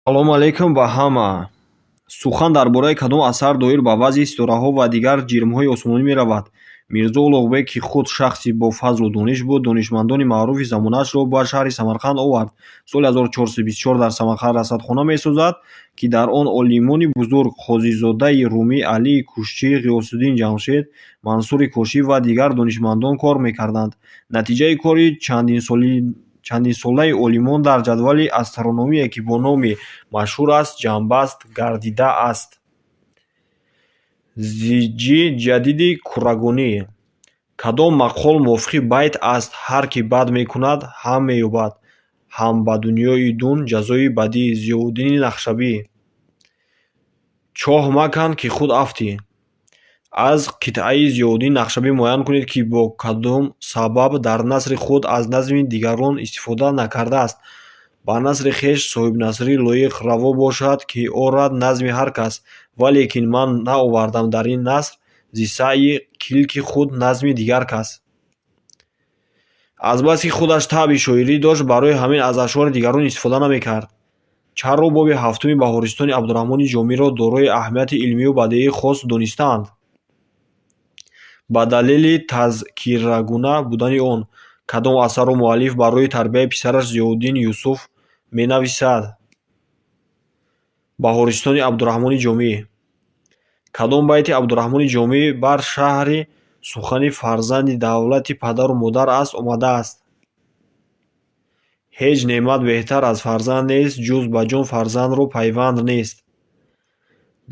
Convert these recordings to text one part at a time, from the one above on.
Салому алайкум ба ҳама. Сухан дар бораи кадом асар доир ба вазъи ситораҳо ва дигар ҷирмҳои осмонӣ меравад? Мирзо Улуғбек, ки худ шахси бо фазлу дониш буд, донишмандони маъруфи замонаашро ба шаҳри Самарқанд овард. Соли 1424 дар Самарқанд расадхона месозад, ки дар он олимони бузург Қозизодаи Румӣ, Алии Кушчӣ, Ғиёсуддин Ҷамшед, Мансури Кошӣ ва дигар донишмандон кор мекарданд. Натиҷаи кори чандинсолаи олимон дар ҷадвали астрономие, ки бо номи машҳур аст, ҷамъбаст гардидааст. Зиҷи ҷадиди курагонӣ. Кадом мақол мувофиқи байт аст? Ҳар ки бад мекунад, ҳам меёбад, ҳам ба дунёи дун ҷазои бадӣ. Зиёуддини Нақшабӣ. Чоҳ макан, ки худ афтӣ. Аз қитъаи Зиёуддин Нақшабӣ муайян кунед, ки бо кадом сабаб дар насри худ аз назми дигарон истифода накардааст. Ба насри хеш соҳибнасрӣ лоиқ раво бошад, ки орад назми ҳар кас, валекин ман наовардам дар ин наср зи саъйи килки худ назми дигар кас. Азбаски худаш табъи шоирӣ дошт, барои ҳамин аз ашъори дигарон истифода намекард. Чаро боби ҳафтуми Баҳористони Абдурраҳмони Ҷомиро дорои аҳамияти илмию бадиии хос донистаанд? Ба далели тазкирагуна будани он. Кадом асарро муаллиф барои тарбияи писараш Зиёуддин Юсуф менависад? Баҳористони Абдурраҳмони Ҷомӣ. Кадом байти Абдурраҳмони Ҷомӣ бар шарҳи сухани фарзанди давлати падару модар аст омадааст? Ҳеҷ неъмат беҳтар аз фарзанд нест, ҷуз ба ҷон фарзандро пайванд нест.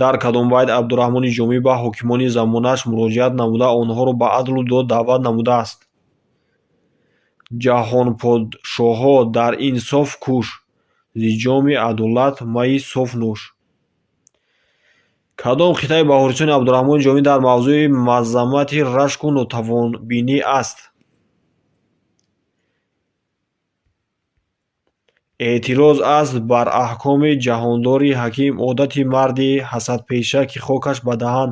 Дар кадом байт Абдурраҳмони Ҷомӣ ба ҳокимони замонаш муроҷиат намуда, онҳоро ба адлу дод даъват намудааст? Ҷаҳонподшоҳо, дар инсоф кӯш, зи ҷоми адолат майи соф нӯш. Кадом қитъаи Баҳористони Абдурраҳмони Ҷомӣ дар мавзӯи мазаммати рашку нотавонбинӣ аст? Эътироз аст бар аҳкоми ҷаҳондори ҳаким одати марди ҳасадпеша, ки хокаш ба даҳан,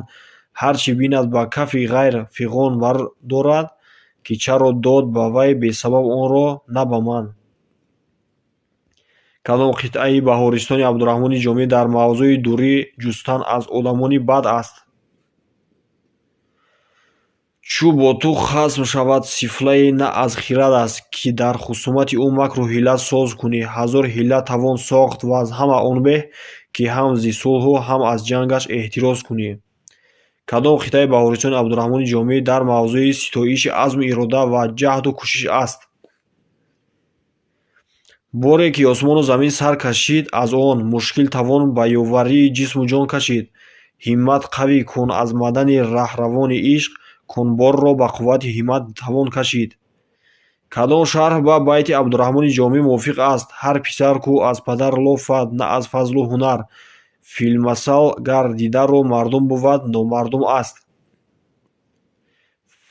ҳар чӣ бинад ба кафи ғайр фиғон бардорад, ки чаро дод ба вай бесабаб онро, на ба ман. Кадом қитъаи Баҳористони Абдурраҳмони Ҷомӣ дар мавзӯи дурӣ ҷустан аз одамони бад аст? Чӯ бо ту хасм шавад сифлае, на аз хирад аст, ки дар хусумати ӯ макру ҳила соз кунӣ. Ҳазор ҳила тавон сохт ва аз ҳама он беҳ, ки ҳам зи сулҳу ҳам аз ҷангаш эҳтироз кунӣ. Кадом қитъаи Баҳористони Абдурраҳмони Ҷомӣ дар мавзӯи ситоиши азму ирода ва ҷаҳду кӯшиш аст? Боре ки осмону замин сар кашид аз он, мушкил тавон ба ёварии ҷисму ҷон кашид. Ҳиммат қавӣ кун аз мадани раҳравони ишқ, кун борро ба қуввати ҳиммат тавон кашид. Кадом шарҳ ба байти Абдурраҳмони Ҷомӣ мувофиқ аст? Ҳар писар кӯ аз падар лофад, на аз фазлу ҳунар, филмасал гар дидаро мардум бувад, номардум аст.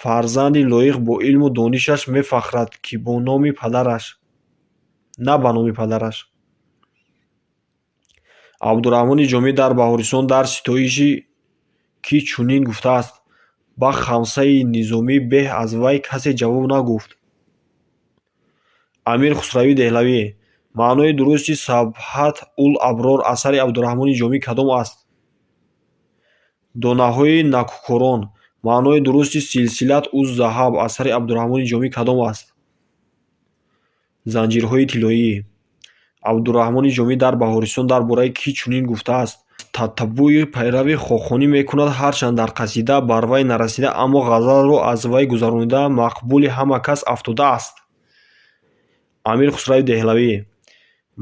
Фарзанди лоиқ бо илму донишаш мефахрад, ки бо номи падараш, на ба номи падараш. Абдурраҳмони Ҷомӣ дар Баҳористон дар ситоиши кӣ чунин гуфтааст: Ба хамсаи Низомӣ беҳ аз вай касе ҷавоб нагуфт. Амир Хусрави Деҳлавӣ. Маънои дурусти Сабҳат-ул-аброр асари Абдурраҳмони Ҷомӣ кадом аст? Донаҳои накӯкорон. Маънои дурусти Силсилат-уз-заҳаб асари Абдурраҳмони Ҷомӣ кадом аст? Занҷирҳои тиллоӣ. Абдурраҳмони Ҷомӣ дар Баҳористон дар бораи кӣ чунин гуфтааст? Татаббуи пайрави Хохонӣ мекунад, ҳарчанд дар қасида бар вай нарасида, аммо ғазалро аз вай гузаронида мақбули ҳама кас афтодааст. Амир Хусрави Деҳлавӣ.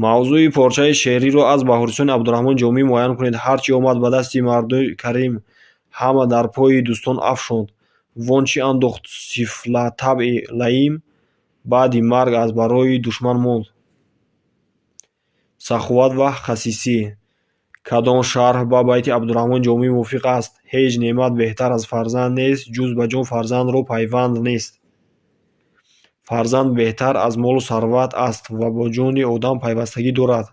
Мавзӯи порчаи шеъриро аз Баҳористони Абдурраҳмони Ҷомӣ муайян кунед. Ҳар чӣ омад ба дасти марду карим, ҳама дар пои дӯстон афшонд. Вон чӣ андохт сифлатабъи лаим, баъди марг аз барои душман монд. Саховат ва хасисӣ. Кадом шарҳ ба байти Абдурраҳмони Ҷомӣ мувофиқ аст? Ҳеҷ неъмат беҳтар аз фарзанд нест, ҷуз ба ҷон фарзандро пайванд нест. Фарзанд беҳтар аз молу сарват аст ва бо ҷони одам пайвастагӣ дорад.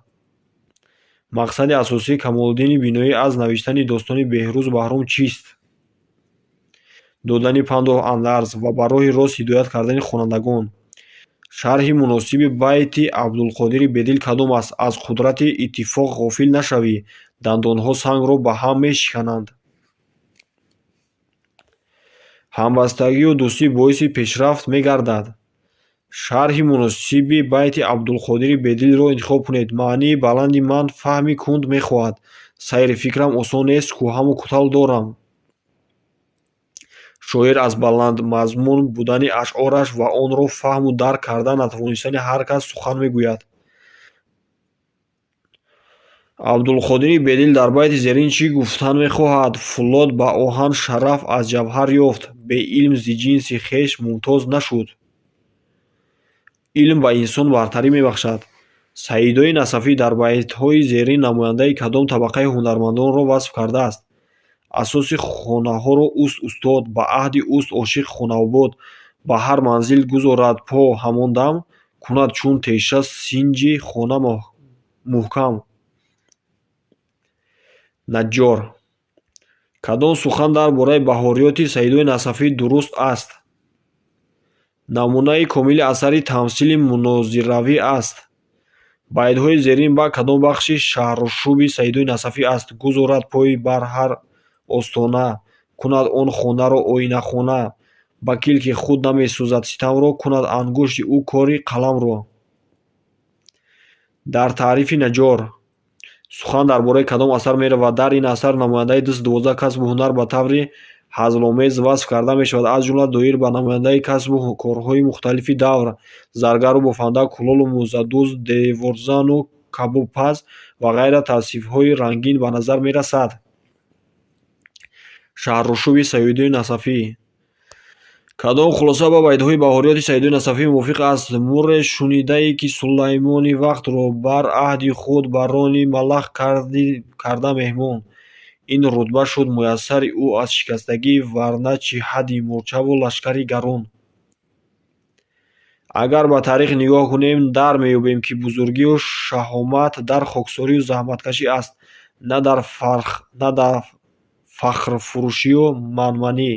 Мақсади асосии Камолиддини Биноӣ аз навиштани достони Беҳрӯзу Баҳром чист? Додани панду андарз ва ба роҳи рост ҳидоят кардани хонандагон. Шарҳи муносиби байти Абдулқодири Бедил кадом аст? Аз қудрати иттифоқ ғофил нашавӣ, дандонҳо сангро ба ҳам мешикананд. Ҳамбастагию дӯстӣ боиси пешрафт мегардад. Шарҳи муносиби байти Абдулқодири Бедилро интихоб кунед. Маънии баланди ман фаҳми кунд мехоҳад. Сайри фикрам осон нест, кӯҳаму кӯтал дорам. Шоир аз баландмазмун будани ашъораш ва онро фаҳму дарк карда натавонистани ҳар кас сухан мегӯяд. Абдулқодири Бедил дар байти зерин чӣ гуфтан мехоҳад? Фӯлод ба оҳан шараф аз ҷавҳар ёфт, бе илм зи ҷинси хеш мумтоз нашуд. Илм ба инсон бартарӣ мебахшад. Саидои Насафӣ дар байтҳои зерин намояндаи кадом табақаи ҳунармандонро васф кардааст? Асоси хонаҳоро уст устод, ба аҳди уст ошиқ хонаобод, ба ҳар манзил гузорад по ҳамон дам, кунад чун теша синҷи хона муҳкам. Наҷҷор. Кадом сухан дар бораи баҳориёти Саидои Насафӣ дуруст аст? Намунаи комили асари тамсили мунозиравӣ аст. Байтҳои зерин ба кадом бахши шаҳрошӯби Саидои Насафӣ аст? Гузорад пой бар ҳар остона, кунад он хонаро оинахона, ба килки худ намесӯзад ситамро, кунад ангушти ӯ кори қаламро. Дар таърифи Наҷҷор сухан дар бораи кадом асар меравад? Дар ин асар намояндаи 212 касбу ҳунар ба таври ҳазломез васф карда мешавад, аз ҷумла доир ба намояндаи касбу корҳои мухталифи давр, заргару бофанда, кулолу мӯзадӯз, деворзану кабобпаз ва ғайра тавсифҳои рангин ба назар мерасад. Шаҳрошӯби Саидои Насафӣ. Кадом хулоса ба байтҳои баҳориёти Саидои Насафӣ мувофиқ аст? Муре шунидаӣ, ки Сулаймони вақтро бар аҳди худ барони малах карда меҳмон. Ин рутба шуд муяссари ӯ аз шикастагӣ, варна чӣ ҳадди мӯрчаву лашкари гарон. Агар ба таърих нигоҳ кунем, дар меёбем, ки бузургию шаҳомат дар хоксорию заҳматкашӣ аст, на дар фахрфурӯшию манманӣ.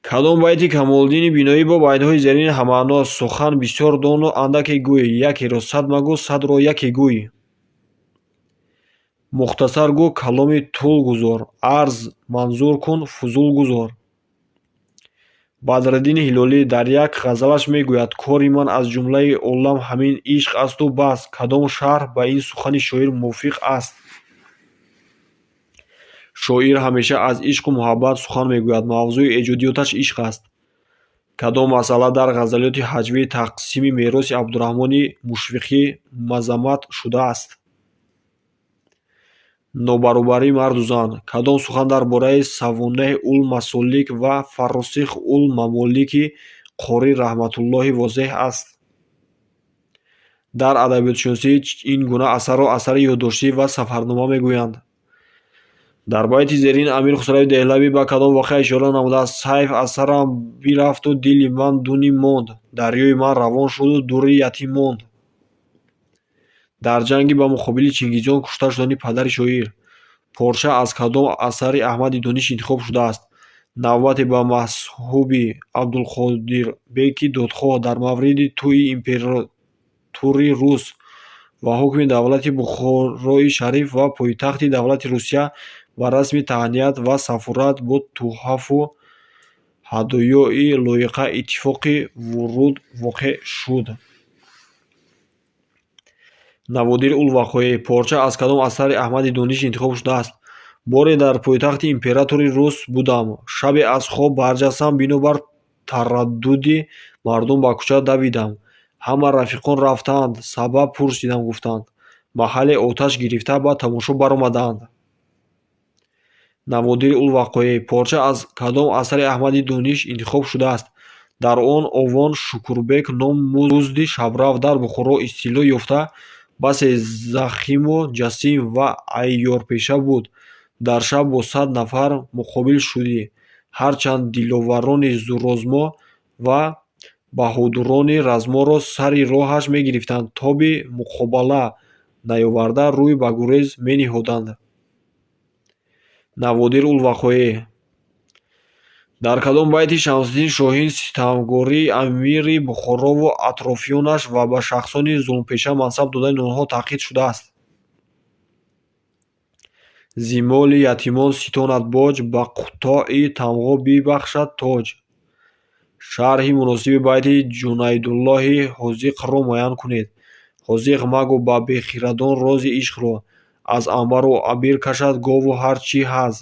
Кадом байти Камолиддини Биноӣ бо байтҳои зерин ҳаммаъност? Сухан бисёр дону андаке гӯй, якеро сад магӯ, садро яке гӯй. Мухтасар гӯ, каломи тул гузор, арз манзур кун, фузул гузор. Бадриддини Ҳилолӣ дар як ғазалаш мегӯяд: Кори ман аз ҷумлаи олам ҳамин ишқ асту бас. Кадом шарҳ ба ин сухани шоир мувофиқ аст? Шоир ҳамеша аз ишқу муҳаббат сухан мегӯяд, мавзӯи эҷодиёташ ишқ аст. Кадом масъала дар ғазалиёти ҳаҷвии тақсими мероси Абдураҳмони Мушфиқӣ мазаммат шудааст? Нобаробарии марду зан. Кадом сухан дар бораи Савонеҳ-ул-масолик ва Фаросих-ул-мамолики Қорӣ Раҳматуллоҳӣ возеҳ аст? Дар адабиётшиносӣ ин гуна асарро асари ёддоштӣ ва сафарнома мегӯянд. Дар байти зерин Амир Хусрави Деҳлавӣ ба кадом воқеа ишора намудааст? Сайф аз сарам бирафту дили ман дуним монд, дарёи ман равон шуду дури ятим монд. Дар ҷанги ба муқобили Чингизиён кушта шудани падари шоир. Порча аз кадом асари Аҳмади Дониш интихоб шудааст? Навбате ба масҳуби Абдулқодирбеки додхоҳ дар мавриди тӯйи императури рус ва ҳокими давлати Бухорои Шариф ва пойтахти давлати Русия ба расми таҳният ва сафорат бо туҳфаву ҳадоёи лоиқа иттифоқи вуруд воқеъ шуд. Наводир-ул-вақоеъ. Порча аз кадом асари Аҳмади Дониш интихоб шудааст? Боре дар пойтахти императори рус будам. Шабе аз хоб барҷастам, бинобар тараддуди мардум ба кӯча давидам. Ҳама рафиқон рафтаанд. Сабаб пурсидам, гуфтанд: маҳалле оташ гирифта, ба тамошо баромадаанд. Наводир-ул-вақоеъ. Порча аз кадом асари Аҳмади Дониш интихоб шудааст? Дар он овон Шукурбек ном музди шабрав дар Бухоро истило ёфта, басе захиму ҷасим ва айёрпеша буд. Дар шаб бо 100 нафар муқобил шудӣ. Ҳарчанд диловарони зӯрозмо ва баҳодурони разморо сари роҳаш мегирифтанд, тоби муқобала наёварда рӯй ба гурез мениҳоданд. Наводир-ул-вақоеъ. Дар кадом байти Шамсиддин Шоҳин ситамгории амири Бухорову атрофиёнаш ва ба шахсони зулмпеша мансаб додани онҳо таъкид шудааст? Зи моли ятимон ситонад боҷ, ба қуттои тамғо бибахшад тоҷ. Шарҳи муносиби байти Ҷунайдуллоҳи Ҳозиқро муайян кунед. Ҳозиқ, магӯ ба бехирадон рози ишқро, аз анбару абир кашад гову ҳар чӣ ҳаз.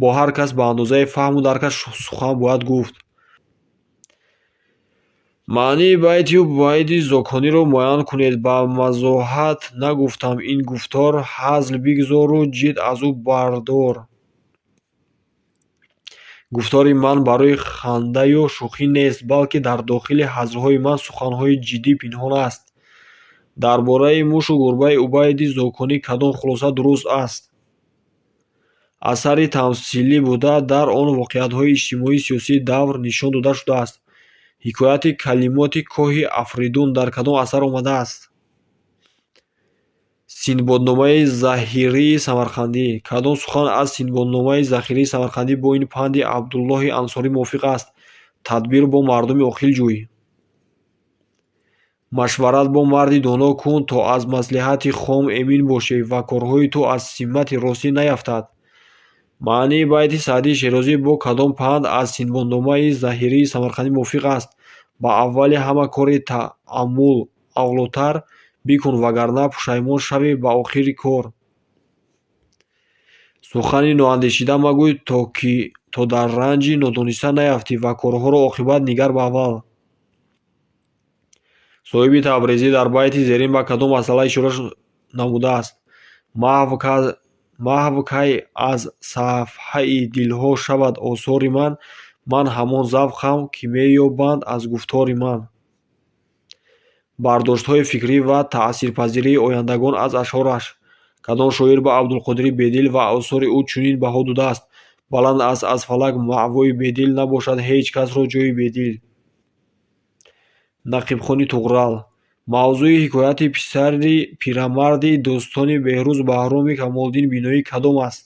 Бо ҳар кас ба андозаи фаҳму даркаш сухан бояд гуфт. Маънии байти Убайди Зокониро муайян кунед. Ба мазоҳат нагуфтам ин гуфтор, ҳазл бигзору ҷид аз ӯ бардор. Гуфтори ман барои хандаю шӯхӣ нест, балки дар дохили ҳазлҳои ман суханҳои ҷиддӣ пинҳон аст. Дар бораи мушу гурбаи Убайди Зоконӣ кадом хулоса дуруст аст? Асари тамсилӣ буда, дар он воқеиятҳои иҷтимоию сиёсии давр нишон дода шудааст. Ҳикояти калимоти коҳи Афридун дар кадом асар омадааст? Синдбодномаи Заҳирии Самарқандӣ. Кадом сухан аз Синдбодномаи Заҳирии Самарқандӣ бо ин панди Абдуллоҳи Ансорӣ мувофиқ аст? Тадбир бо мардуми оқил ҷӯй. Машварат бо марди доно кун, то аз маслиҳати хом эмин бошӣ ва корҳои ту аз симати ростӣ наяфтад. Маънии байти Саъдии Шерозӣ бо кадом панд аз Синдбодномаи Заҳирии Самарқандӣ мувофиқ аст? Ба аввали ҳама кори таъаммул авлотар бикун, вагарна пушаймон шавӣ ба охири кор. Сухани ноандешида магӯй, то дар ранҷи нодониста наяфтӣ ва корҳоро оқибат нигар ба аввал. Соҳиби Табрезӣ дар байти зерин ба кадом масъала ишора намудааст? Маҳв кай аз сафҳаи дилҳо шавад осори ман, ман ҳамон завқам, ки меёбанд аз гуфтори ман. Бардоштҳои фикрӣ ва таъсирпазирии ояндагон аз ашъораш. Кадом шоир ба Абдулқодири Бедил ва осори ӯ чунин баҳо додааст? Баланд аст аз фалак маъвои Бедил, набошад ҳеҷ касро ҷои Бедил. Нақибхони Туғрал. Мавзӯи ҳикояти писари пирамарди достони Беҳрӯз Баҳроми Камолиддин Биноӣ кадом аст?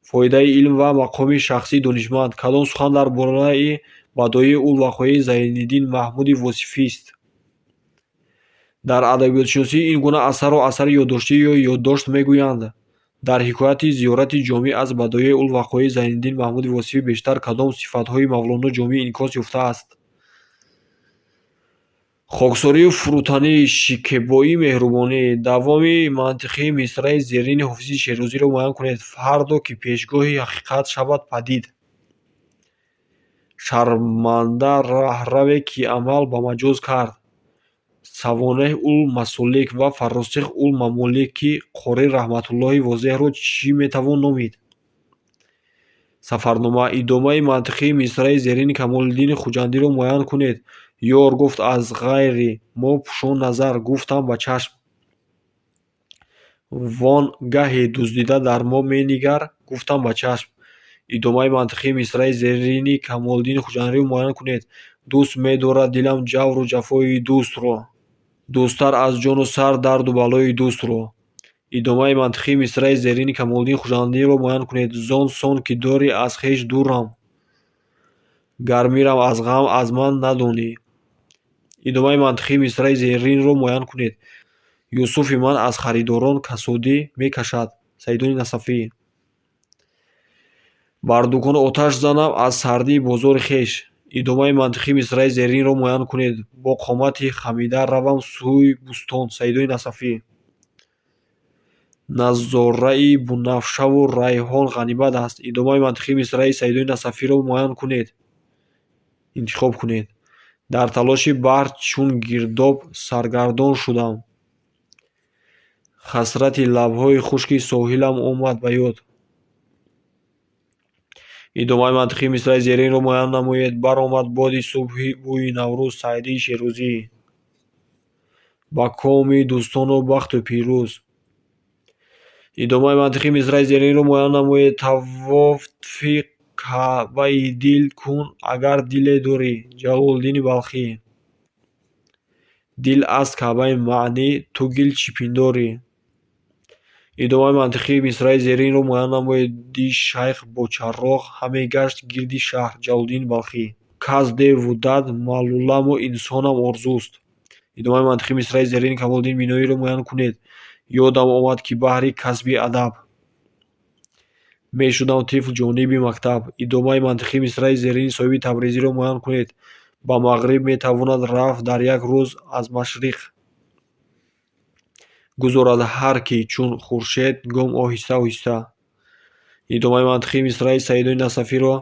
Фоидаи илм ва мақоми шахсии донишманд. Кадом сухан дар бораи Бадоеъ-ул-вақоеи Зайниддин Маҳмуди Восифист? Дар адабиётшиносӣ ин гуна асарро асари ёддоштӣ ё ёддошт мегӯянд. Дар ҳикояти зиёрати Ҷомӣ аз Бадоеъ-ул-вақоеи Зайниддин Маҳмуди Восифӣ бештар кадом сифатҳои Мавлоно Ҷомӣ инъикос ёфтааст? Хоксорию фурӯтанӣ, шикебоӣ, меҳрубонӣ. Давоми мантиқии мисраи зерини Ҳофизи Шерозиро муайян кунед. Фардо ки пешгоҳи ҳақиқат шавад падид. Шарманда раҳраве, ки амал ба маҷоз кард. Савонеҳ-ул-масолик ва Фаросих-ул-мамолики Қорӣ Раҳматуллоҳи Возеҳро чӣ метавон номид? Сафарнома. Идомаи мантиқии мисраи зерини Камолиддини Хуҷандиро муайян кунед. Ёр гуфт: аз ғайри мо пӯшон назар, гуфтам: ба чашм. Вон гаҳе дуздида дар мо менигар, гуфтам: ба чашм. Идомаи мантиқии мисраи зерини Камолиддини Хуҷандиро муайян кунед. Дӯст медорад дилам ҷавру ҷафои дӯстро, дӯсттар аз ҷону сар дарду балои дӯстро. Идомаи мантиқии мисраи зерини Камолиддини Хуҷандиро муайян кунед. Зон сон ки дорӣ аз хеш дурам, гар мирам аз ғам аз ман надонӣ. Идомаи мантиқии мисраи зеринро муайян кунед. Юсуфи ман аз харидорон касодӣ мекашад. Саидони Насафӣ. Бар дукон оташ занам аз сардии бозори хеш. Идомаи мантиқии мисраи зеринро муайян кунед. Бо қомати хамида равам сӯи бӯстон. Саидони Насафӣ. Назораи бунафшаву райҳон ғанимат аст. Идомаи мантиқии мисраи Саидони Насафиро муайян кунед. Интихоб кунед. Дар талоши баҳр чун гирдоб саргардон шудам. Хасрати лабҳои хушки соҳилам омад ба ёд. Идомаи мантиқии мисраи зеринро муайян намоед. Баромад боди субҳи бӯи Наврӯз. Саъдии Шерозӣ. Ба коми дӯстону бахту пирӯз. Идомаи мантиқии мисраи зеринро муайян намоед. Тавофи Каъбаи дил кун, агар диле дорӣ. Ҷалолиддини Балхӣ. Дил аст каъбаи маънӣ, ту гил чӣ пиндорӣ? Идомаи мантиқии мисраи зеринро муайян намоед: Ди шайх бо чароғ ҳаме гашт гирди шаҳр. Ҷалолиддини Балхӣ. Кас деву дад малуламу инсонам орзуст. Идомаи мантиқии мисраи зерини Камолиддини Биноиро муайян кунед: Ёдам омад, ки баҳри касби адаб мешудам тифл ҷониби мактаб. Идомаи мантиқии мисраи зерини Соҳиби Табрезиро муайян кунед: Ба мағриб метавонад рафт дар як рӯз аз машриқ. Гузорад ҳар кӣ чун хуршед гом оҳиста оҳиста. Идомаи мантиқии мисраи Саидои Насафиро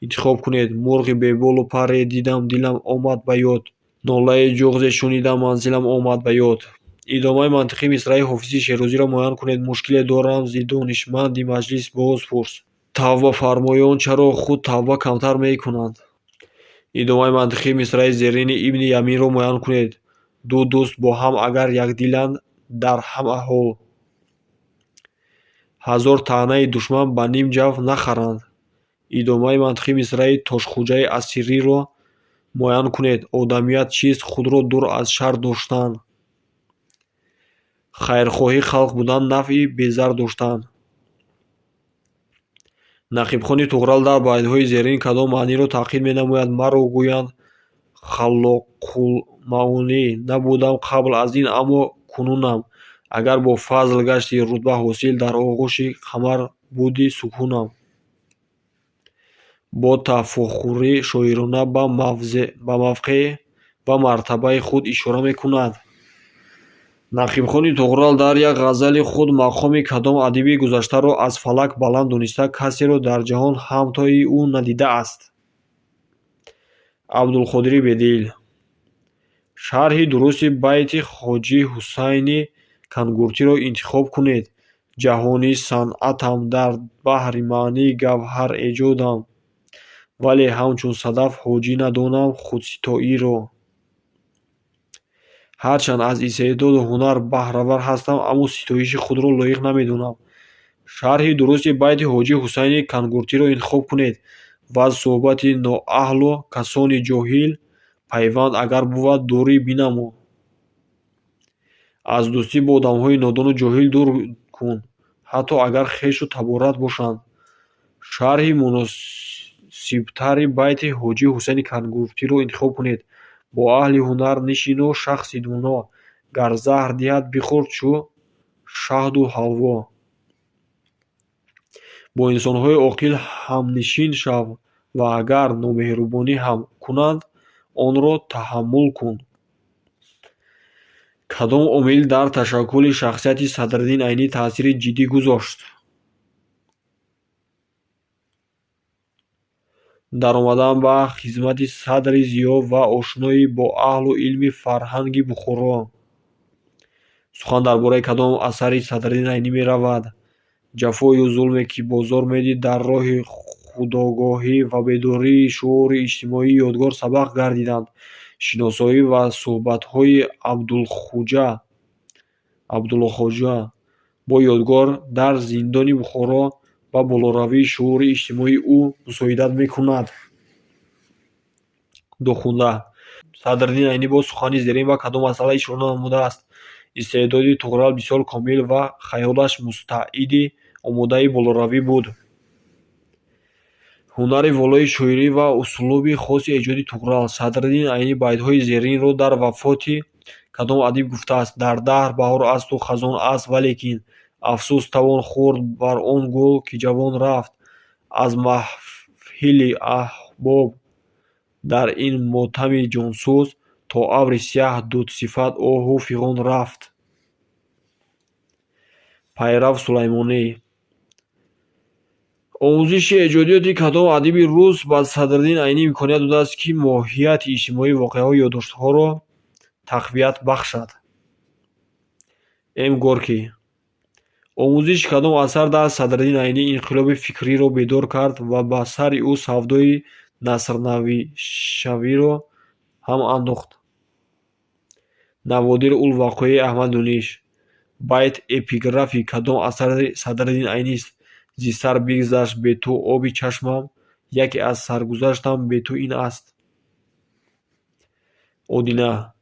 интихоб кунед: Мурғи беболу парре дидам, дилам омад ба ёд. Нолаи ҷуғзе шунидам, манзилам омад ба ёд. Идомаи мантиқии мисраи Ҳофизи Шерозиро муайян кунед: Мушкиле дорам, зи донишманди маҷлис боз пурс. Тавбафармоён чаро худ тавба камтар мекунанд? Идомаи мантиқии мисраи зерини Ибни Яминро муайян кунед: Ду дӯст бо ҳам агар якдиланд дар ҳама ҳол, ҳазор таънаи душман ба ним ҷав нахаранд. Идомаи мантиқии мисраи Тошхуҷаи Асириро муайян кунед: Одамият чист? Худро дур аз шар доштан. Хайрхоҳи халқ будан, нафъи безар доштан. Нақибхони Туғрал дар байтҳои зерин кадом маъниро таъқид менамояд? Маро гӯянд халлоқулмаонӣ, набудам қабл аз ин, аммо кунунам. Агар бо фазл гашти рутба ҳосил, дар оғӯши қамар буди сукунам. Бо тафохури шоирона ба мавқеъ ва мартабаи худ ишора мекунад. Нақибхони Туғрал дар як ғазали худ мақоми кадом адиби гузаштаро аз фалак баланд дониста, касеро дар ҷаҳон ҳамтои ӯ надидааст? Абдулқодири Бедил. Шарҳи дурусти байти Хоҷӣ Ҳусайни Кангуртиро интихоб кунед: Ҷаҳонӣ санъатам, дар баҳри маънӣ гавҳареҷодам, вале ҳамчун садаф ҳоҷӣ надонам худситоиро. Ҳарчанд аз истеъдоду ҳунар баҳравар ҳастам, аммо ситоиши худро лоиқ намедонам. Шарҳи дурусти байти Ҳоҷӣ Ҳусайни Кангуртиро интихоб кунед: Ваз суҳбати ноаҳлу касони ҷоҳил пайванд агар бувад, дурӣ бинамо. Аз дӯстӣ бо одамҳои нодону ҷоҳил дур кун, ҳатто агар хешу таборат бошанд. Шарҳи муносибтари байти Ҳоҷӣ Ҳусайни Кангуртиро интихоб кунед: Бо аҳли ҳунар нишину шахси доно, гар заҳр диҳад, бихӯр чу шаҳду ҳалво. Бо инсонҳои оқил ҳамнишин шав ва агар номеҳрубонӣ ҳам кунанд, онро таҳаммул кун. Кадом омил дар ташаккули шахсияти Садриддин Айнӣ таъсири ҷиддӣ гузошт? Даромадан ба хизмати садри зиё ва ошноӣ бо аҳлу илми фарҳанги Бухоро. Сухан дар бораи кадом асари Садриддин Айнӣ меравад? Ҷафою зулме, ки бозор медид, дар роҳи худогоҳӣ ва бедории шуури иҷтимоии Ёдгор сабақ гардиданд. Шиносоӣ ва суҳбатҳои Абдуллохоҷа бо Ёдгор дар зиндони Бухоро ба болоравии шуури иҷтимоии ӯ мусоидат мекунад. Дохунда. Садриддин Айнӣ бо сухани зерин ба кадом масъала ишора намудааст? Истеъдоди Туғрал бисёр комил ва хаёлаш мустаъиди омодаи болоравӣ буд. Ҳунари волои шоирӣ ва услуби хоси эҷоди Туғрал. Садриддин Айнӣ байтҳои зеринро дар вафоти кадом адиб гуфтааст? Дар даҳр баҳор асту хазон аст, валекин афсӯс тавон хӯрд бар он гул, ки ҷавон рафт. Аз маҳфили аҳбоб дар ин мотами ҷонсӯз, то абри сияҳ дудсифат оҳу фиғон рафт. Пайрав Сулаймонӣ. Омӯзиши эҷодиёти кадом адиби рус ба Садриддин Айнӣ имконият додааст, ки моҳияти иҷтимоии воқеаҳои ёддоштҳоро тақвият бахшад? М. Горький. Омӯзиши кадом асар дар Садриддин Айнӣ инқилоби фикриро бедор кард ва ба сари ӯ савдои насрнавишавиро ҳам андохт? Наводир ул-вақоеи Аҳмади Дониш. Байт эпиграфи кадом асари Садриддин Айнист? Зи сар бигзашт бе ту оби чашмам, яке аз саргузаштам бе ту ин аст. Одина.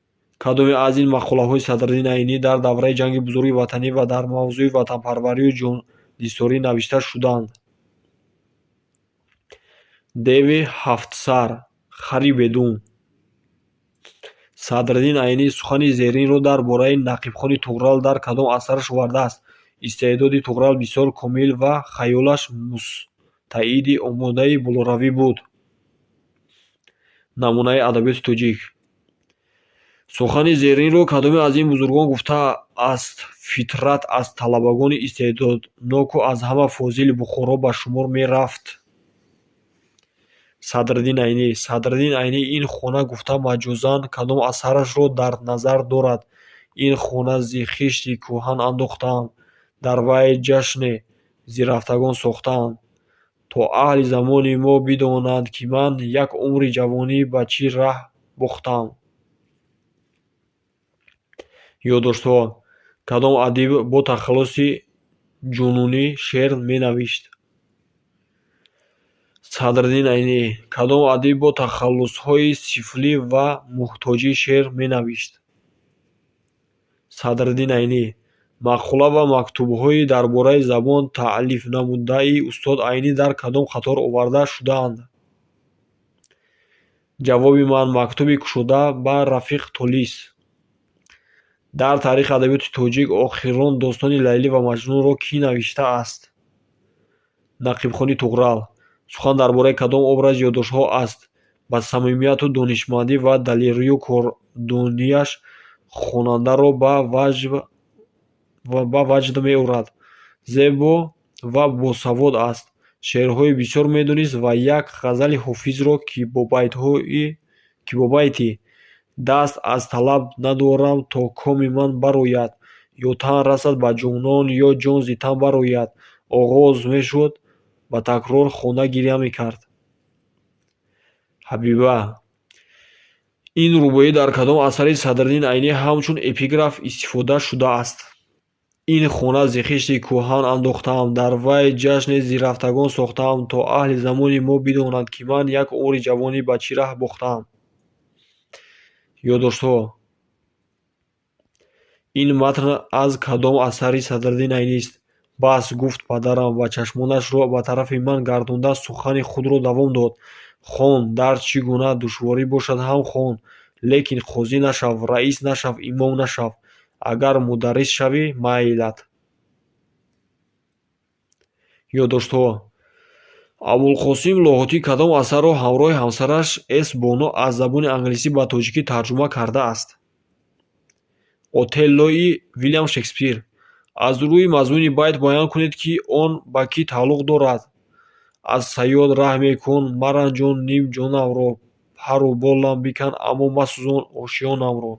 Кадоме аз ин мақолаҳои Садриддин Айнӣ дар давраи Ҷанги Бузурги Ватанӣ ва дар мавзӯи ватанпарварию ҷоннисорӣ навишта шуданд? Деви ҳафтсар, хари бедум. Садриддин Айнӣ сухани зеринро дар бораи Нақибхони Туғрал дар кадом асараш овардааст? Истеъдоди Туғрал бисёр комил ва хаёлаш мустаъиди омодаи болоравӣ буд. Намунаи адабиёти тоҷик. Сухани зеринро кадоме аз ин бузургон гуфтааст? Фитрат аз талабагони истеъдодноку аз ҳама фозили Бухоро ба шумор мерафт. Садриддин Айнӣ. Садриддин Айнӣ ин хона гуфта маҷозан кадом асарашро дар назар дорад? Ин хона зи хишти кӯҳан андохтаам, дар вай ҷашне зи рафтагон сохтаам, то аҳли замони мо бидонанд, ки ман як умри ҷавонӣ ба чӣ раҳ бохтаам. Ёддоштҳо. Кадом адиб бо тахаллуси Ҷунунӣ шеър менавишт? Садриддин Айнӣ. Кадом адиб бо тахаллусҳои Сифлӣ ва Муҳтоҷӣ шеър менавишт? Садриддин Айнӣ. Мақола ва мактубҳои дар бораи забон таълифнамудаи устод Айнӣ дар кадом қатор оварда шудаанд? Ҷавоби ман: Мактуби кушода ба рафиқ Толис. Дар таърихи адабиёти тоҷик охирон достони Лайлӣ ва Маҷнунро кӣ навиштааст? Нақибхони Туғрал. Сухан дар бораи кадом образи ёддоштҳо аст? Ба самимияту донишмандӣ ва далерию кордонияш хонандаро ба ваҷд меорад. Зебо ва босавод аст. Шеърҳои бисёр медонист ва як ғазали Ҳофизро, ки бо байти «Даст аз талаб надорам то коми ман барояд, ё тан расад ба ҷонон, ё ҷон зи тан барояд» оғоз мешуд, ба такрор хонда гиря мекард. Ҳабиба. Ин рубоӣ дар кадом асари Садриддин Айнӣ ҳамчун эпиграф истифода шудааст? Ин хона зи хишти кӯҳан андохтаам, дар вай ҷашне зи рафтагон сохтаам, то аҳли замони мо бидонанд, ки ман як умри ҷавонӣ ба чӣ раҳ бохтаам. Ёддоштҳо. Ин матн аз кадом асари Садриддин Айнист? Бас, гуфт падарам ва чашмонашро ба тарафи ман гардонда сухани худро давом дод. Хон, дар чӣ гуна душворӣ бошад ҳам хон, лекин қозӣ нашав, раис нашав, имом нашав. Агар мударрис шавӣ, майлат. Ёддоштҳо. Абулқосим Лоҳутӣ кадом асарро ҳамроҳи ҳамсараш С. Бону аз забони англисӣ ба тоҷикӣ тарҷума кардааст? Отеллои Вилям Шекспир. Аз рӯи мазмуни байт муайян кунед, ки он ба кӣ тааллуқ дорад. Аз саёд раҳ мекун, маранҷон ним ҷонамро, пару болам бикан, аммо масӯзон ошёнамро.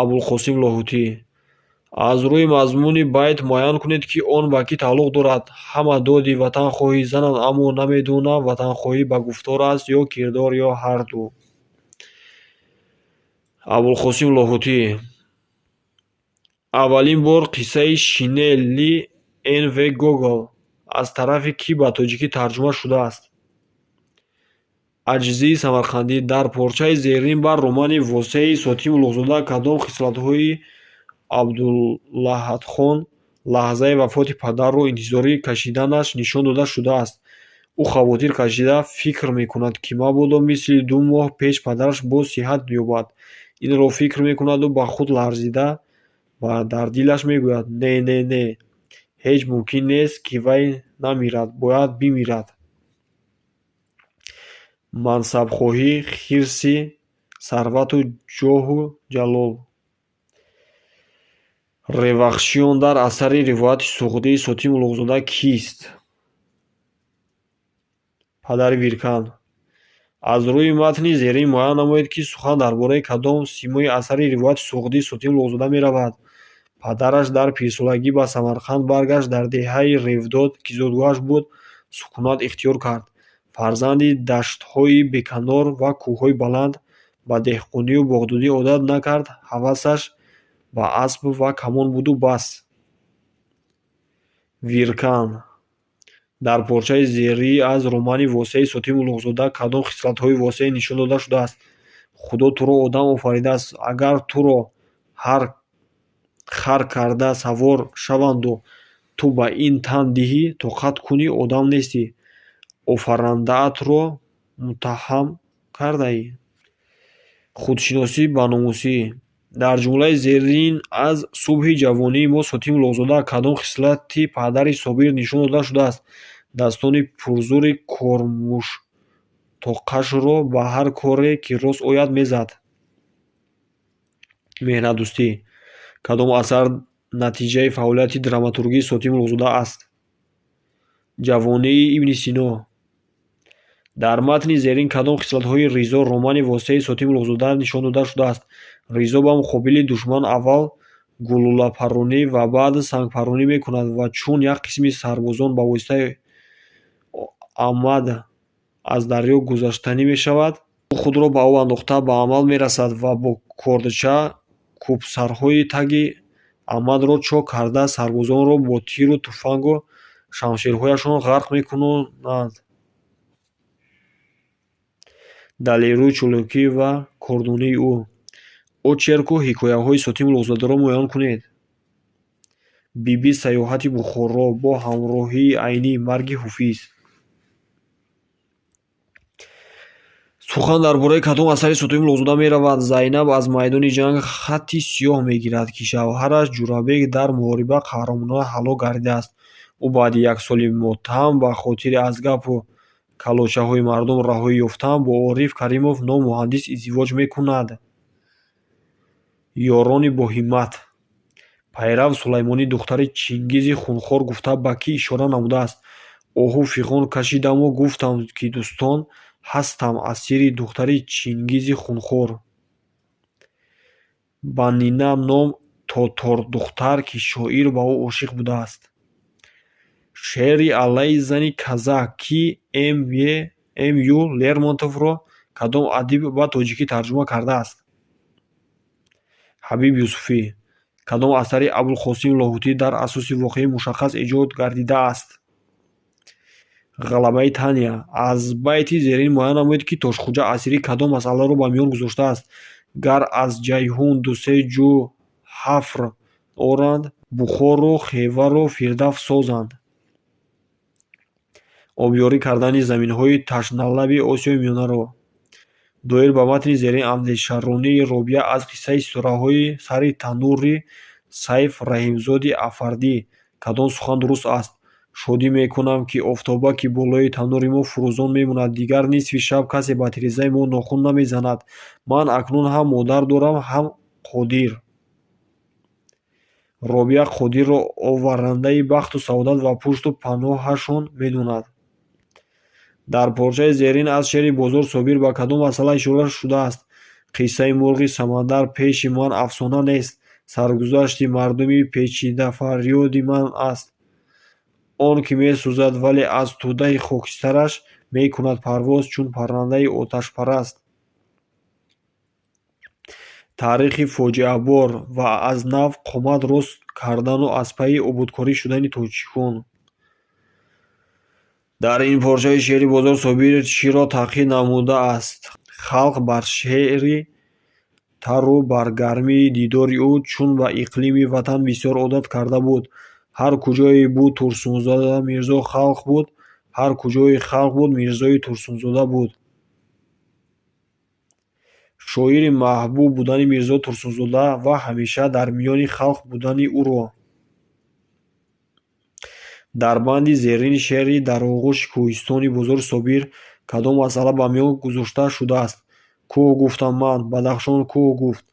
Абулқосим Лоҳутӣ. Аз рӯи мазмуни байт муайян кунед, ки он ба кӣ тааллуқ дорад. Ҳама доди ватанхоҳӣ зананд, аммо намедонам ватанхоҳӣ ба гуфтор аст ё кирдор ё ҳарду. Абулқосим Лоҳутӣ. Аввалин бор қиссаи Шинели Н. В. Гогол аз тарафи кӣ ба тоҷикӣ тарҷума шудааст? Аҷзии Самарқандӣ. Дар порчаи зерин бар романи Восеи Сотим Улуғзода кадом хислатҳои Абдулаҳадхон лаҳзаи вафоти падарро интизорӣ кашиданаш нишон дода шудааст? Ӯ хавотир кашида фикр мекунад, ки мабодо мисли 2 моҳ пеш падараш боз сиҳат ёбад. Инро фикр мекунаду ба худ ларзида ва дар дилаш мегӯяд: «Не, не, не, ҳеҷ мумкин нест, ки вай намирад, бояд бимирад». Мансабхоҳӣ, хирси сарвату ҷоҳу ҷалол. Ревахшиён дар асари Ривояти суғдии Сотим Улуғзода кист? Падари Виркан. Аз рӯи матни зерин муайян намоед, ки сухан дар бораи кадом симои асари Ривояти суғдии Сотим Улуғзода меравад. Падараш дар пирсолагӣ ба Самарқанд баргашт, дар деҳаи Ревдод, ки зодгоҳаш буд, сукунат ихтиёр кард. Фарзанди даштҳои беканор ва кӯҳҳои баланд ба деҳқонию боғдорӣ одат накард, ҳавасаш ба асп ва камон буду бас. Виркан. Дар порчаи зерӣ аз романи Восеи Сотим Улуғзода кадом хислатҳои Восеъ нишон дода шудааст? Худо туро одам офаридааст. Агар туро ҳар хар карда савор шаванду ту ба ин тан диҳӣ, тоқат кунӣ, одам нестӣ, офарандаатро муттаҳам кардаӣ. Худшиносӣ ба номусӣ. Дар ҷумлаи зерин аз «Субҳи ҷавонии мо» Сотим Улуғзода кадом хислати падари Собир нишон дода шудааст? Дастони пурзури кормуштоқашро ба ҳар коре, ки рост ояд, мезад. Меҳнатдӯстӣ. Кадом асар натиҷаи фаъолияти драматургии Сотим Улуғзода аст? «Ҷавонии Ибни Сино». Дар матни зерин кадом хислатҳои Ризо романи Восеи Сотим Улуғзода нишон дода шудааст? Ризо ба муқобили душман аввал гулӯлапаронӣ ва баъд сангпаронӣ мекунад ва чун як қисми сарбозон ба воситаи амад аз дарё гузаштанӣ мешавад, ӯ худро ба об андохта ба амал мерасад ва бо кордча кӯбсарҳои таги амадро чок карда, сарбозонро бо тиру туфангу шамшерҳояшон ғарқ мекунанд. Далеру чолокӣ ва кордонии ӯ. Очерку ҳикояҳои Сотим Улуғзодаро муайян кунед. Бибӣ саёҳати Бухоро бо ҳамроҳии Айнӣ, марги Ҳофиз. Сухан дар бораи кадом асари Сотим Улуғзода меравад? Зайнаб аз майдони ҷанг хати сиёҳ мегирад, ки шавҳараш Ҷӯрабек дар муҳориба қаҳрамонона ҳалок гардидааст. Ӯ баъди як соли мотам ба хотири аз гапу калочаҳои мардум раҳоӣ ёфтан бо Ориф Каримов ном муҳандис издивоҷ мекунад. Ёрони боҳиммат. Пайрав Сулаймонӣ духтари Чингизи хунхор гуфта ба кӣ ишора намудааст? Оҳу фиғон кашидаму гуфтам, ки дӯстон, ҳастам асири духтари Чингизи хунхор. Ба Нина ном тотордухтар, ки шоир ба ӯ ошиқ будааст. Шеъри алайҳи зани казак ки М. Ю. Лермонтовро кадом адиб ба тоҷикӣ тарҷума кардааст? Ҳабиб Юсуфӣ. Кадом асари Абулқосим Лоҳутӣ дар асоси воқеаи мушаххас эҷод гардидааст? Ғалабаи Таня. Аз байти зерин муайян намоед, ки Тошхӯҷа Асирӣ кадом масъаларо ба миён гузоштааст. Гар аз Ҷайҳун ду-се ҷӯ ҳафр оранд, Бухору Хеваро Фирдавс созанд. Обёрӣ кардани заминҳои ташналаби Осиёи Миёнаро. Доир ба матни зерин андешаронии Робия аз қиссаи «Ситораҳои сари танӯри» Сайф Раҳимзоди Афардӣ кадом сухан дуруст аст? Шодӣ мекунам, ки офтобаки болои танӯри мо фурӯзон мемонад. Дигар нисфи шаб касе ба тирезаи мо нохун намезанад. Ман акнун ҳам модар дорам, ҳам Қодир. Робия Қодирро оварандаи бахту саодат ва пушту паноҳашон медонад. Дар порчаи зерин аз шеъри Бозор Собир ба кадом масъала ишора шудааст? Қиссаи мурғи самандар пеши ман афсона нест, саргузашти мардуми печидафарёди ман аст. Он ки месӯзад, вале аз тӯдаи хокистараш мекунад парвоз чун паррандаи оташпараст. Таърихи фоҷиабор ва аз нав қомат рост кардану аз пайи ободкорӣ шудани тоҷикон. Дар ин порчаи шеъри Бозор Собир чиро таъқид намудааст? Халқ бар шеъри тару бар гармии дидори ӯ, чун ба иқлими ватан бисёр одат карда буд. Ҳар куҷое буд Турсунзода, Мирзо халқ буд, ҳар куҷое халқ буд, Мирзои Турсунзода буд. Шоири маҳбуб будани Мирзо Турсунзода ва ҳамеша дар миёни халқ будани ӯро. Дар банди зерини шеъри «Дар оғӯши кӯҳистони» Бозори Собир кадом масъала ба миён гузошта шудааст? Кӯҳ гуфтам ман, Бадахшон кӯҳ гуфт,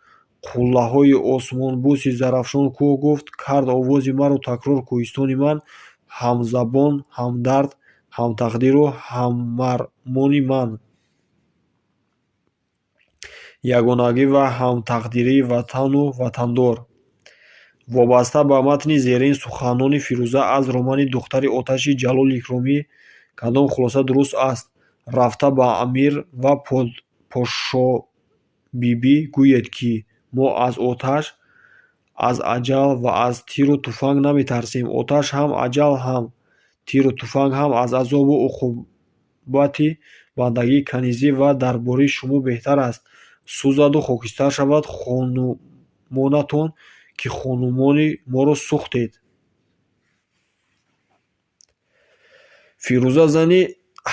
қуллаҳои осмонбӯси Зарафшон кӯҳ гуфт, кард овози маро такрор кӯҳистони ман, ҳамзабон, ҳамдард, ҳамтақдиру ҳамармони ман. Ягонагӣ ва ҳамтақдирии ватану ватандор. Вобаста ба матни зерин суханони Фирӯза аз романи «Духтари оташи» Ҷалол Икромӣ кадом хулоса дуруст аст? Рафта ба амир ва Пошобибӣ гӯед, ки мо аз оташ, аз аҷал ва аз тиру туфанг наметарсем. Оташ ҳам, аҷал ҳам, тиру туфанг ҳам аз азобу уқубати бандагӣ, канизӣ ва дарбории шумо беҳтар аст. Сӯзаду хокистар шавад хонумонатон, ки хонумони моро сӯхтед. Фирӯза зани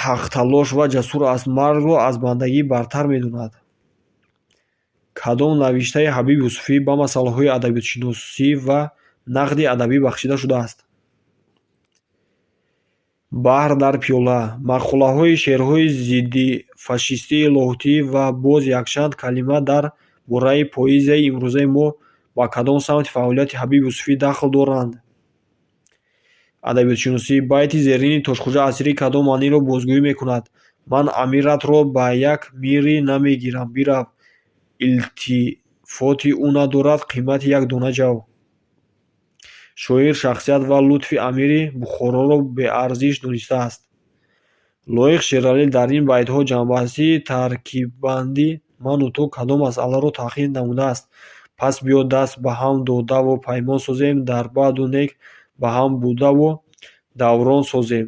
ҳақталош ва ҷасур аст, маргро аз бандагӣ бартар медонад. Кадом навиштаи Ҳабиб Юсуфӣ ба масъалаҳои адабиётшиносӣ ва нақди адабӣ бахшида шудааст? Баҳр дар пиёла, мақолаҳои шеърҳои зиддифашистии Лоҳутӣ ва боз якчанд калима дар бораи поэзияи имрӯзаи мо ба кадом самти фаъолияти Ҳабиб Юсуфӣ дахл доранд? Адабиётшиносӣ. Байти зерини Тошхӯҷа Асирӣ кадом маъниро бозгӯӣ мекунад? Ман амиратро ба як мирӣ намегирам, бирав, илтифоти ӯ надорад қимати як дона ҷав. Шоир шахсият ва лутфи амири Бухороро беарзиш донистааст. Лоиқ Шералӣ дар ин байтҳо ҷамъбастии таркиббанди ману ту кадом масъаларо таҳқиқ намудааст? Пас биё даст ба ҳам додаву паймон созем, дар баду нек ба ҳам будаву даврон созем,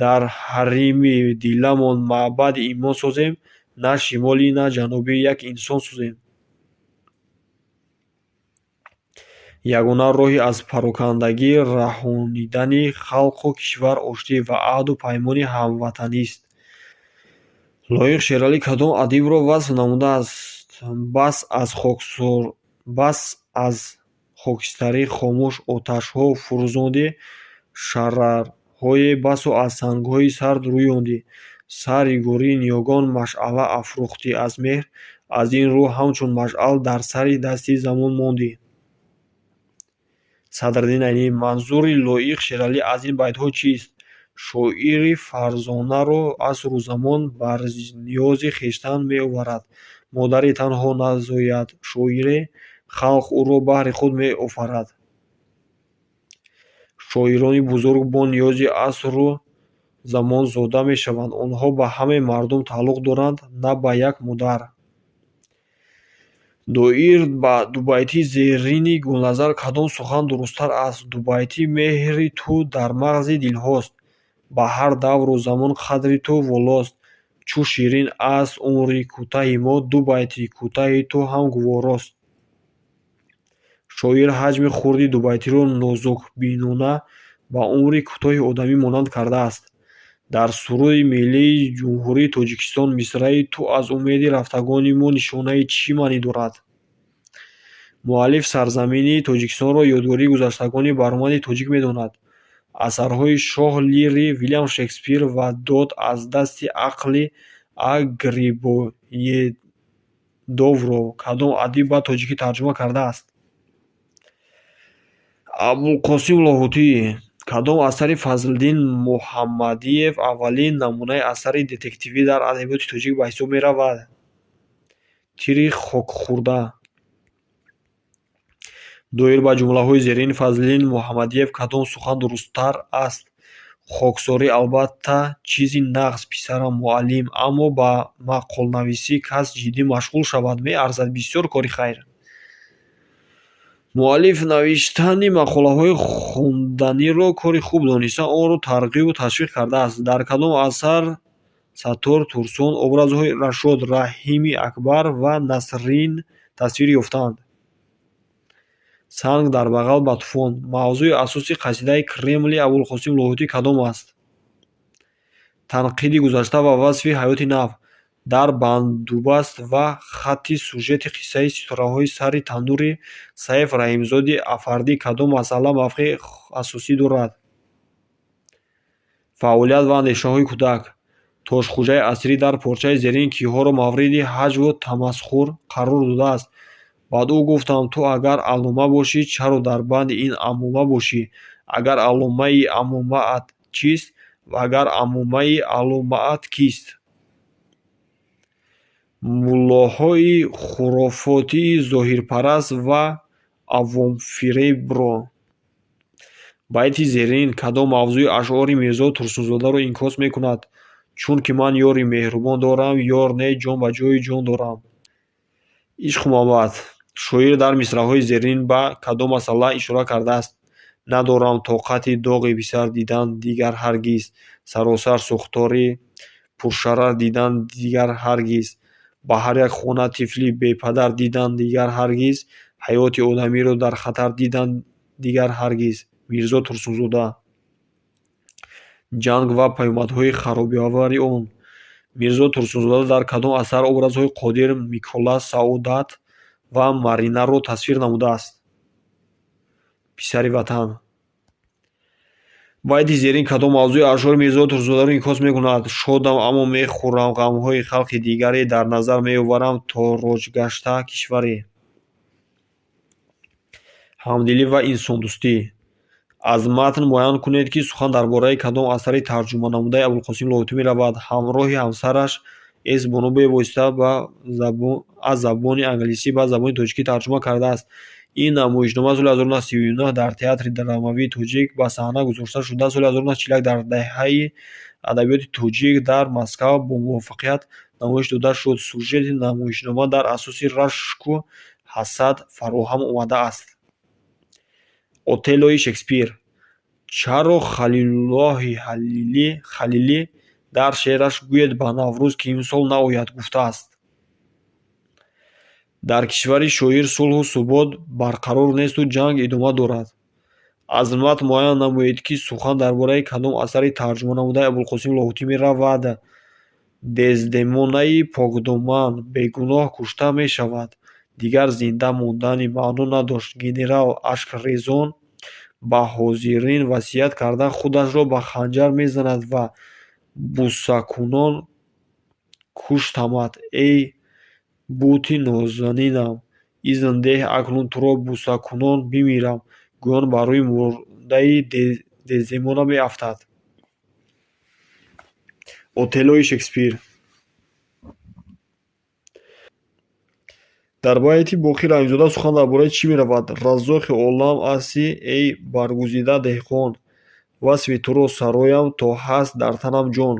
дар ҳарими диламон маъбади имон созем, на шимолӣ, на ҷанубӣ, як инсон созем. Ягона роҳи аз парокандагӣ раҳонидани халқу кишвар оштӣ ва аҳду паймони ҳамватанист. Лоиқ Шералӣ кадом адибро васф намудааст? Бас аз хокистарӣ хомӯш оташҳо фурӯзондӣ, шарарҳое басо аз сангҳои сард рӯёндӣ. Сари гӯри ниёгон машъала афрӯхтӣ аз меҳр, аз ин рӯ ҳамчун машъал дар сари дасти замон мондӣ. Садриддин Айнӣ. Манзури Лоиқ Шералӣ аз ин байтҳо чист? Шоири фарзонаро асру замон бар ниёзи хештан меоварад. Модаре танҳо назояд шоире, халқ ӯро баҳри худ меофарад. Шоирони бузург бо ниёзи асру замон зода мешаванд. Онҳо ба ҳамаи мардум тааллуқ доранд, на ба як модар. Доир ба дубайтии зерини Гулназар кадом сухан дурусттар аст? Дубайтӣ меҳри ту дар мағзи дилҳост, ба ҳар давру замон қадри ту волост. Чу ширин аст умри кӯтаҳи мо, дубайти кӯтаҳи ту ҳам гуворост. Шоир ҳаҷми хурди дубайтиро нозукбинона ба умри кӯтоҳи одамӣ монанд кардааст. Дар Суруди миллии Ҷумҳурии Тоҷикистон мисраи Ту аз умеди рафтагони мо нишонаи чӣ маънӣ дорад? Муаллиф сарзамини Тоҷикистонро ёдгории гузаштагони баромади тоҷик медонад. Асарҳои Шоҳ Лири Вилям Шекспир ва Дод аз дасти ақли А. Грибоедовро кадом адиб ба тоҷикӣ тарҷума кардааст? Абулқосим Лоҳутӣ. Кадом асари Фазлиддин Муҳаммадиев аввалин намунаи асари детективӣ дар адабиёти тоҷик ба ҳисоб меравад? Тири хокхӯрда. Доир ба ҷумлаҳои зерини Фазлиддин Муҳаммадиев кадом сухан дурусттар аст? Хоксорӣ албатта чизи нағз, писарам муаллим, аммо ба мақоланависӣ кас ҷиддӣ машғул шавад, меарзад бисёр кори хайр. Муаллиф навиштани мақолаҳои хонданиро кори хуб дониста, онро тарғибу ташвиқ кардааст. Дар кадом асар Саттор Турсун образҳои Рашод, Раҳими Акбар ва Насрин тасвир ёфтаанд? Санг дар бағал ба тӯфон. Мавзӯи асосии қасидаи Кремли Абулқосим Лоҳутӣ кадом аст? Танқиди гузашта ва васфи ҳаёти нав. Дар бандубаст ва хатти сюжети қиссаи Ситораҳои сари таннури Сайф Раҳимзоди Афардӣ кадом масъала мавқеи асосӣ дорад? Фаъолият ва андешаҳои кӯдак. Тошхӯҷаи Асирӣ дар порчаи зерин киҳоро мавриди ҳаҷву тамасхур қарор додааст? Баъд ӯ гуфтам: ту агар аллома бошӣ, чаро дар банди ин амома бошӣ? Агар алломаи амомаат чист? Ва агар амомаи алломаат кист? Муллоҳои хурофотии зоҳирпараст ва авомфиребро. Байти зерин кадом мавзӯи ашъори Мирзо Турсунзодаро инъикос мекунад? Чунки ман ёри меҳрубон дорам, ёр не, ҷон ба ҷои ҷон дорам. Ишқу муҳаббат. Шоир дар мисраъҳои зерин ба кадом масъала ишора кардааст? Надорам тоқати доғи писар дидан дигар ҳаргиз, саросар сӯхтори пуршарар дидан дигар ҳаргиз. Ба ҳар як хона тифли бепадар дидан дигар ҳаргиз, ҳаёти одамиро дар хатар дидан дигар ҳаргиз. Мирзо Турсунзода. Ҷанг ва паёмадҳои харобиовари он. Мирзо Турсунзода дар кадом асар образҳои Қодир, Микола, Саодат ва Маринаро тасвир намудааст? Писари Ватан. Байти зерин кадом мавзӯи ашъори Мирзо Турсунзодаро инъикос мекунад? Шодам, аммо мехӯрам ғамҳои халқи дигаре, дар назар меоварам тороҷгашта кишваре. Ҳамдилӣ ва инсондӯстӣ. Аз матн муайян кунед, ки сухан дар бораи кадом асари тарҷуманамудаи Абулқосим Лоҳутӣ меравад. Ҳамроҳи ҳамсараш С. Бону бевосита аз забони англисӣ ба забони тоҷикӣ тарҷума кардааст. Ин намоишнома соли 1939 дар Театри драмавии тоҷик ба саҳна гузошта шуда, соли 1941 дар Даҳаи адабиёти тоҷик дар Москав бо муваффақият намоиш дода шуд. Сюжети намоишнома дар асоси рашку ҳасад фароҳам омадааст. Отеллои Шекспир. Чаро Халилуллоҳи Халилӣ дар шеъраш «Гӯед ба Наврӯз, ки имсол наояд» гуфтааст? Дар кишвари шоир сулҳу субот барқарор несту ҷанг идома дорад. Аз матн муайян намоед, ки сухан дар бораи кадом асари тарҷуманамудаи Абулқосим Лоҳутӣ меравад. Дездемонаи покдоман бегуноҳ кушта мешавад. Дигар зинда мондани маъно надошт. Генерал ашкрезон ба ҳозирин васият карда, худашро ба ханҷар мезанад ва бусакунон куштамат. Эй бути нозанинам, изн деҳ акнун туро бусакунон бимирам, гӯён ба рӯи мурдаи Дездемона меафтад. Отеллои Шекспир. Дар байти Боқир Раҳимзода сухан дар бораи чӣ меравад? Раззоқи олам астӣ, эй баргузида деҳқон, васфи туро сароям то ҳаст дар танам ҷон.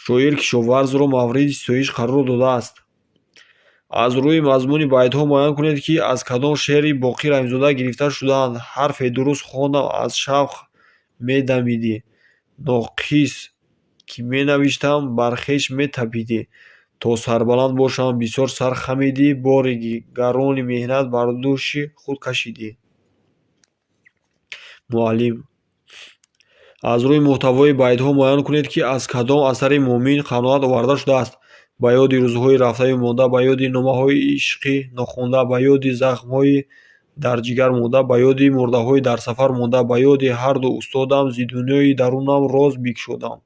Шоир кишоварзро мавриди ситоиш қарор додааст. Аз рӯи мазмуни байтҳо муайян кунед, ки аз кадом шеъри Боқир Раҳимзода гирифта шудаанд. Ҳарфе дуруст хондам, аз шавқ медамидӣ, ноқис ки менавиштам, бар хеш метапидӣ, то сарбаланд бошам, бисёр сар хамидӣ, бори гарони меҳнат бар дӯши худ кашидӣ. Муаллим. Аз рӯи муҳтавои байтҳо муайян кунед, ки аз кадом асари Муъмин Қаноат оварда шудааст. Ба ёди рӯзҳои рафтаю монда, ба ёди номаҳои ишқи нохонда, ба ёди захмҳои дар ҷигар монда, ба ёди мурдаҳои дар сафар монда, ба ёди ҳарду устодам, зи дунёи дарунам роз бикшодам.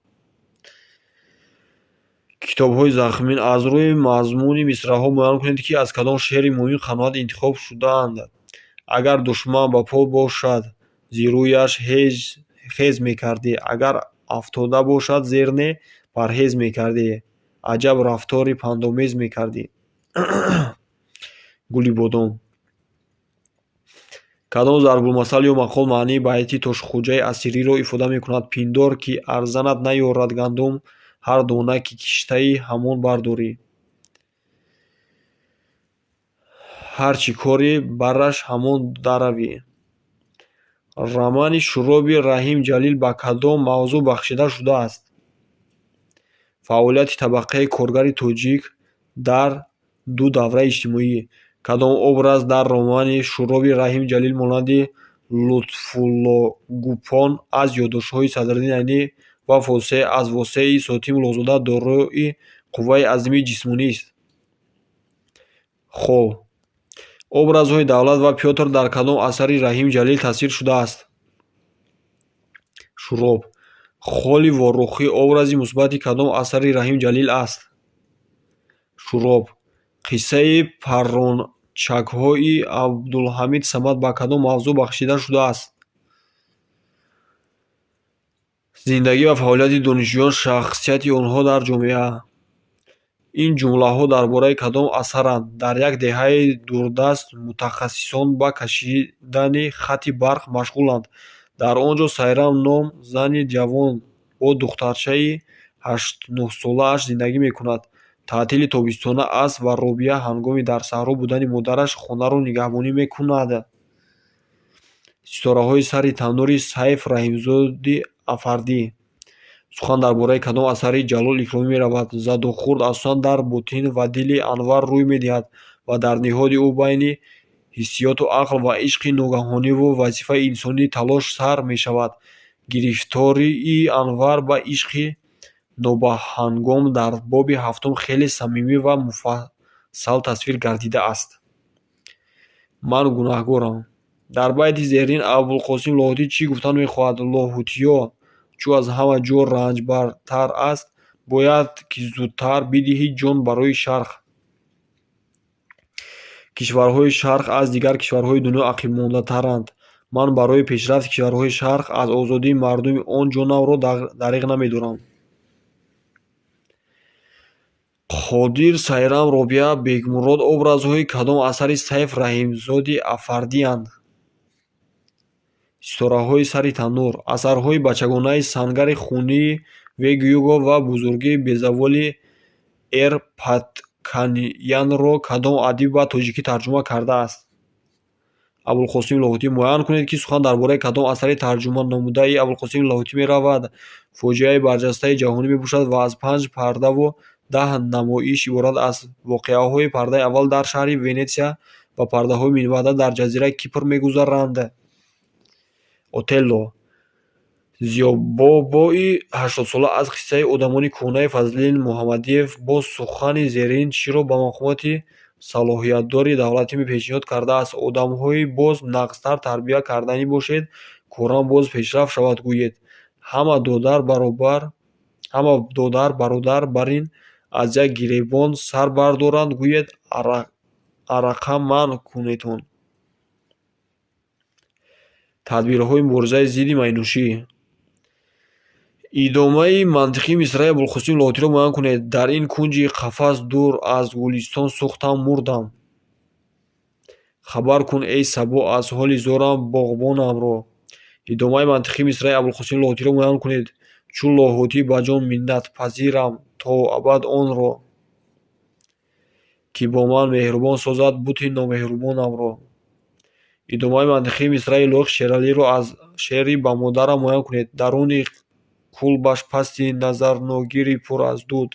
Китобҳои захмин. Аз рӯи мазмуни мисраъҳо муайян кунед, ки аз кадом шеъри Муъмин Қаноат интихоб шудаанд. Агар душман ба по бошад, зи рӯяш хез мекардӣ, агар афтода бошад, зер не, парҳез мекардӣ, аҷаб рафтори пандомез мекардӣ. Гули бодом. Кадом зарбулмасал ё мақол маънии байти Тошхӯҷаи Асириро ифода мекунад? Пиндор, ки арзанат наёрад гандум, ҳар дона ки киштаӣ, ҳамон бардорӣ. Ҳар чӣ корӣ, бараш ҳамон даравӣ. Романи Шӯроби Раҳим Ҷалил ба кадом мавзӯъ бахшида шудааст? Фаъолияти табақаи коргари тоҷик дар ду давраи иҷтимоӣ. Кадом образ дар романи Шӯроби Раҳим Ҷалил монанди Лутфулло Гупон аз ёддоштҳои Садриддин Айнӣ ва Фосеъ аз Восеъи Сотим Улуғзода дорои қувваи азими ҷисмонист? Хол. Образҳои Давлат ва Пётр дар кадом асари Раҳим Ҷалил тасвир шудааст? Шӯроб. Холи Ворухӣ образи мусбати кадом асари Раҳим Ҷалил аст? Шӯроб. Қиссаи паррончакҳои Абдулҳамид Самад ба кадом мавзӯъ бахшида шудааст? Зиндагӣ ва фаъолияти донишҷӯён, шахсияти онҳо дар ҷомеа. Ин ҷумлаҳо дар бораи кадом асаранд? Дар як деҳаи дурдаст мутахассисон ба кашидани хати барқ машғуланд. Дар он ҷо Сайрам ном зани ҷавон бо духтарчаи ҳаштнӯҳсолааш зиндагӣ мекунад. Таътили тобистона аст ва Робиа ҳангоми дар саҳро будани модараш хонаро нигаҳбонӣ мекунад. Ситораҳои сари таннури Сайф Раҳимзоди Афардӣ. Сухан дар бораи кадом асари Ҷалол Икромӣ меравад? Задухӯрд асосан дар ботин ва дили Анвар рӯй медиҳад ва дар ниҳоди ӯ байни ҳиссиёту ақл ва ишқи ногаҳониву вазифаи инсонӣ талош сар мешавад. Гирифтории Анвар ба ишқи нобаҳангом дар боби ҳафтум хеле самимӣ ва муфассал тасвир гардидааст. Ман гунаҳгорам. Дар байти зерин Абулқосим Лоҳутӣ чӣ гуфтан мехоҳад? Лоҳутиё, чу аз ҳама ҷо ранҷбартар аст, бояд ки зудтар бидиҳӣ ҷон барои шарқ. Кишварҳои Шарқ аз дигар кишварҳои дунё ақибмондатаранд. Ман барои пешрафти кишварҳои Шарқ аз озодии мардуми он ҷонамро дареғ намедорам. Қодир, Сайрам, Робиа, Бекмурод образҳои кадом асари Сайф Раҳимзоди Афардиянд? Ситораҳои сари таннур. Асарҳои бачагонаи Сангари хунии В. Гюго ва Бузургии безаволи Р. Патканьянро кадом адиб ба тоҷикӣ тарҷума кардааст? Абулқосим Лоҳутӣ. Муайян кунед, ки сухан дар бораи кадом асари тарҷуманамудаи Абулқосим Лоҳутӣ меравад. Фоҷиаи барҷастаи ҷаҳонӣ мебошад ва аз панҷ пардаву 10 намоиш иборат аст. Воқеаҳои пардаи аввал дар шаҳри Венетсия ва пардаҳои минбаъда дар ҷазираи Кипр мегузаранд. Отелло. Зиёбобои 80-сола аз қиссаи Одамони кӯҳнаи Фазлиддин Муҳаммадиев бо сухани зерин чиро ба мақомоти салоҳиятдори давлатӣ пешниҳод кардааст? Одамҳои боз нағзтар тарбия карданӣ бошед, корам боз пешрафт шавад, гӯед. Ҳама додар бародар барин аз як гиребон сар бардоранд, гӯед, арақа манъ кунетон. Тадбирҳои муборизаи зидди майнӯшӣ. Идомаи мантиқии мисраи Абулқосим Лоҳутиро муайян кунед. Дар ин кунҷи қафас дур аз гулистон сӯхтам, мурдам. Хабар кун, эй сабо, аз ҳоли зорам боғбонамро. Идомаи мантиқии мисраи Абулқосим Лоҳутиро муайян кунед. Чу Лоҳутӣ ба ҷон миннатпазирам то абад онро, ки бо ман меҳрубон созад бути номеҳрубонамро. Идомаи мантиқии мисраи Лоиқ Шералиро аз шеъри Ба модарам муайян кунед. Даруни кулбаш пасти назарногири пур аз дуд.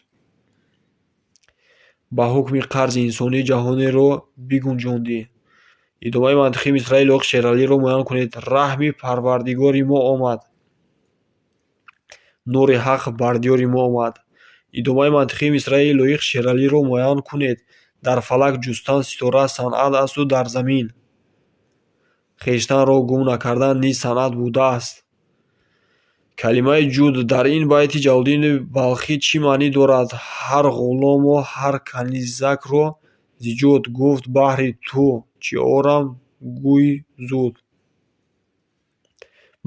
Ба ҳукми қарзи инсонӣ ҷаҳонеро бигунҷондӣ. Идомаи мантиқии мисраи Лоиқ Шералиро муайян кунед. Раҳми Парвардигори мо омад. Нури ҳақ бар диёри мо омад. Идомаи мантиқии мисраи Лоиқ Шералиро муайян кунед. Дар фалак ҷустан ситора санъат асту дар замин хештанро гум накардан низ санъат будааст. Калимаи ҷуд дар ин байти Ҷалолиддини Балхӣ чӣ маънӣ дорад? Ҳар ғулому ҳар канизакро зи ҷуд, гуфт баҳри ту чӣ орам, гӯй зуд.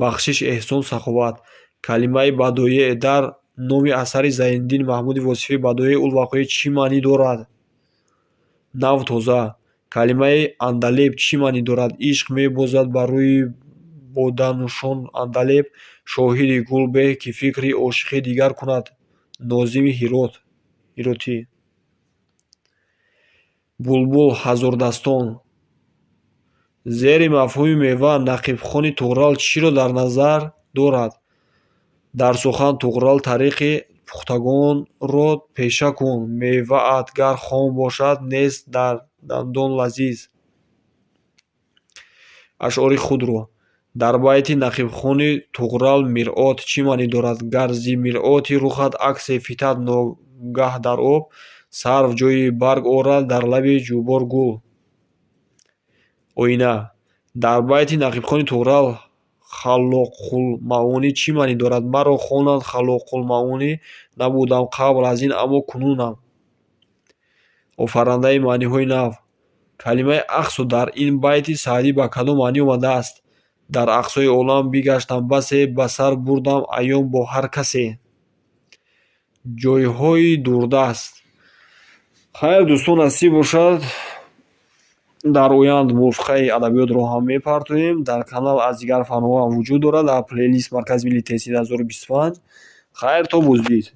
Бахшиш, эҳсон, саховат. Калимаи бадоеъ дар номи асари Зайниддини Маҳмуди Восифӣ Бадоеъ-ул-вақоеъ чӣ маънӣ дорад? Нав, тоза. Калимаи андалеб чӣ маънӣ дорад? Ишқ мебозад бар рӯи боданӯшон андалеб, шоҳиди гул беҳ, ки фикри ошиқи дигар кунад. Нозими Ҳиротӣ. Булбул, ҳазордастон. Зери мафҳуми мева Нақибхони Туғрал чиро дар назар дорад? Дар сухан Туғрал тариқи пухтагонро пеша кун, меваат гар хом бошад, нест дар дандон лазиз. Ашъори худро. Дар байти Нақибхони Туғрал миръот чӣ маънӣ дорад? Гар зи миръоти рухат аксе фитад ногаҳ дар об, сарв ҷои барг орад дар лаби ҷӯбор гул. Оина. Дар байти Нақибхони Туғрал халлоқулмаонӣ чӣ маънӣ дорад? Маро хонанд халлоқулмаонӣ, набудам қабл аз ин, аммо кунунам. Офарандаи маъниҳои нав. Калимаи ақсо дар ин байти Саъдӣ ба кадом маънӣ омадааст? Дар ақсои олам бигаштам басе, ба сар бурдам айём бо ҳар касе. Ҷойҳои дурдаст. Хайр, дӯстон, насиб бошад, дар оянд мувофиқаи адабиётро ҳам мепартоем. Дар канал аз дигар фанҳо ҳам вуҷуд дорад дар плейлист Маркази миллии тести 2025. Хайр, то боздид.